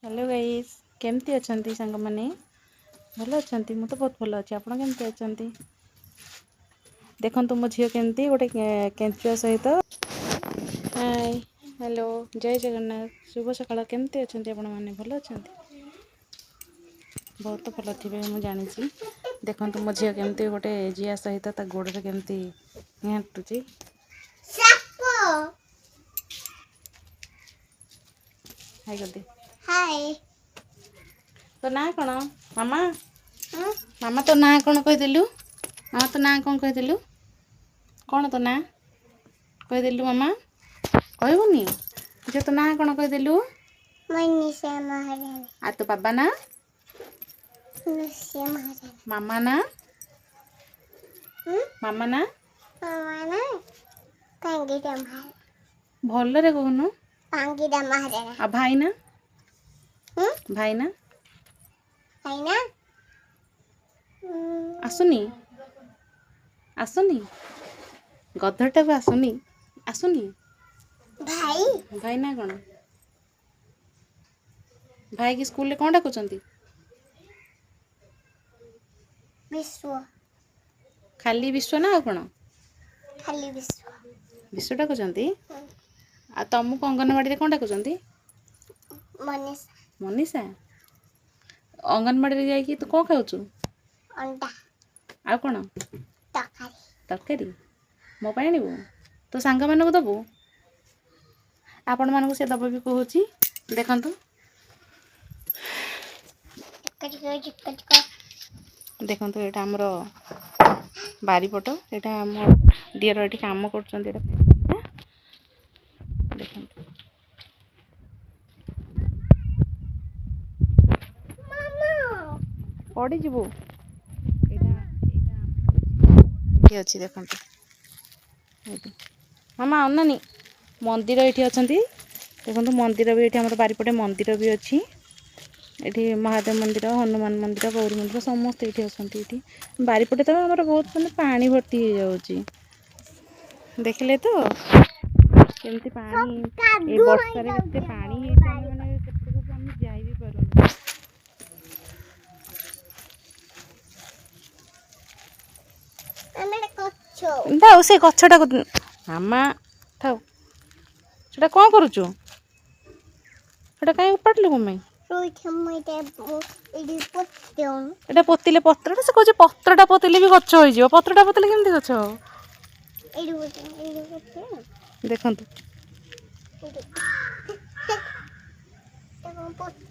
Hello guys, କେମିତି ଅଛନ୍ତି ସାଙ୍ଗମାନେ? ଭଲ ଅଛନ୍ତି? ମୁଁ ତ ବହୁତ ଭଲ ଅଛି। ଆପଣ କେମିତି ଅଛନ୍ତି? ଦେଖନ୍ତୁ ମୋ ଝିଅ କେମିତି ଗୋଟେ କେଞ୍ଚୁଆ ସହିତ। ହାଏ, ହ୍ୟାଲୋ, ଜୟ ଜଗନ୍ନାଥ, ଶୁଭ ସକାଳ। କେମିତି ଅଛନ୍ତି ଆପଣମାନେ? ଭଲ ଅଛନ୍ତି? ବହୁତ ଭଲ ଥିବେ, ମୁଁ ଜାଣିଛି। ଦେଖନ୍ତୁ ମୋ ଝିଅ କେମିତି ଗୋଟେ ଜିଆ ସହିତ ତା ଗୋଡ଼ରେ କେମିତି ଘାଣ୍ଟୁଛି। ସାପ। ହାଇ କରିଦେ। ହାଏ। ତୋ ନାଁ କ'ଣ ମାମା? ମାମା, ତୋ ନାଁ କ'ଣ କହିଦେଲୁ? ମାମା, ତୋ ନାଁ କ'ଣ କହିଦେଲୁ? କ'ଣ ତୋ ନାଁ କହିଦେଲୁ ମାମା? କହିବୁନି? ଝିଅ, ତୋ ନାଁ କ'ଣ କହିଦେଲୁ? ମନୀଷା ମହାରାଣା। ଆଉ ତୋ ବାବା ନାଁ? ନୃସିଂହ ମହାରାଣା। ମାମା ନାଁ? ମାମା ନାଁ? ମାମା ନା ପାଙ୍ଗିରା ମହାରାଣା। ଭଲରେ କହୁନୁ। ପାଙ୍ଗିରା ମହାରାଣା। ଆଉ ଭାଇ ନା? ଭାଇ ନା? ଭାଇ ନା? ଆସୁନି, ଆସୁନି, ଗଧଟାକୁ ଆସୁନି, ଆସୁନି। ଭାଇ। ଭାଇ ନା କ'ଣ? ଭାଇକି ସ୍କୁଲରେ କ'ଣ ଡାକୁଛନ୍ତି? ବିଶ୍ୱ। ଖାଲି ବିଶ୍ୱ ନା ଆଉ କ'ଣ? ଖାଲି ବିଶ୍ୱ। ବିଶ୍ୱ ଡାକୁଛନ୍ତି। ଆଉ ତମକୁ ଅଙ୍ଗନବାଡ଼ିରେ କ'ଣ ଡାକୁଛନ୍ତି? ମନୀଷା। ମନୀଷା। ଅଙ୍ଗନବାଡ଼ିରେ ଯାଇକି ତୁ କ'ଣ ଖାଉଛୁ? ଅଣ୍ଡା। ଆଉ କ'ଣ? ତରକାରୀ। ତରକାରୀ ମୋ ପାଇଁ ଆଣିବୁ? ତୋ ସାଙ୍ଗମାନଙ୍କୁ ଦେବୁ? ଆପଣମାନଙ୍କୁ ସେ ଦେବ ବି କହୁଛି। ଦେଖନ୍ତୁ। ଚିକ ଚିକ ଚିକ। ଦେଖନ୍ତୁ, ଏଇଟା ଆମର ବାରିପଟ। ଏଇଟା ଆମ ଦିଅର ଏଠି କାମ କରୁଛନ୍ତି। ଏଇଟା ଦେଖନ୍ତୁ। ମାମା। ପଡ଼ିଯିବୁ। ଏଇଟା ଏଠି ଅଛି, ଦେଖନ୍ତୁ ଏଇଠି। ମାମା, ଅନାନି। ମନ୍ଦିର ଏଇଠି ଅଛନ୍ତି। ଦେଖନ୍ତୁ, ମନ୍ଦିର ବି ଏଇଠି, ଆମର ବାରିପଟେ ମନ୍ଦିର ବି ଅଛି। ଏଠି ମହାଦେବ ମନ୍ଦିର, ହନୁମାନ ମନ୍ଦିର, ଗୌରୀ ମନ୍ଦିର ସମସ୍ତେ ଏଇଠି ଅଛନ୍ତି। ଏଇଠି ବାରିପଟେ ତ ଆମର ବହୁତ ମାନେ ପାଣି ଭର୍ତ୍ତି ହେଇଯାଉଛି। ଦେଖିଲେ ତ କେମିତି ପାଣି ଏଇ କାଦୁଅ ବର୍ଷାରେ କେତେ ହେଇଯାଉଛି ପାଣି ଆମ ହେଇଛି। ଆମେ ବାରିପଟେ। ମାନେ ସେପଟକୁ ଆମେ ଯାଇ ବି ପାରୁନୁ। ଆମେ ଗଛ। ଥାଉ ସେ ଗଛଟାକୁ ମାମା, ଥାଉ। ସେଟା କ'ଣ କରୁଛୁ? ସେଟା କାହିଁ ଉପାଡ଼ିଲୁ? କ'ଣ ପାଇଁ? ରହିଥା, ମୁଁ ଏଇଟା ଏଇଠି ପୋତିଦେଉନୁ। ଏଇଟା ପୋତିଲେ ପତ୍ରଟା, ସେ କହୁଛି ପତ୍ରଟା ପୋତିଲେ ବି ଗଛ ହେଇଯିବ। ପତ୍ରଟା ପୋତିଲେ କେମିତି ଗଛ ହବ? ଏଇଠି ପୋତି, ଏଇଠି ପୋତି। ଦେଖନ୍ତୁ। ଏଇଠି ଏଇଟା କ'ଣ ପୋତି?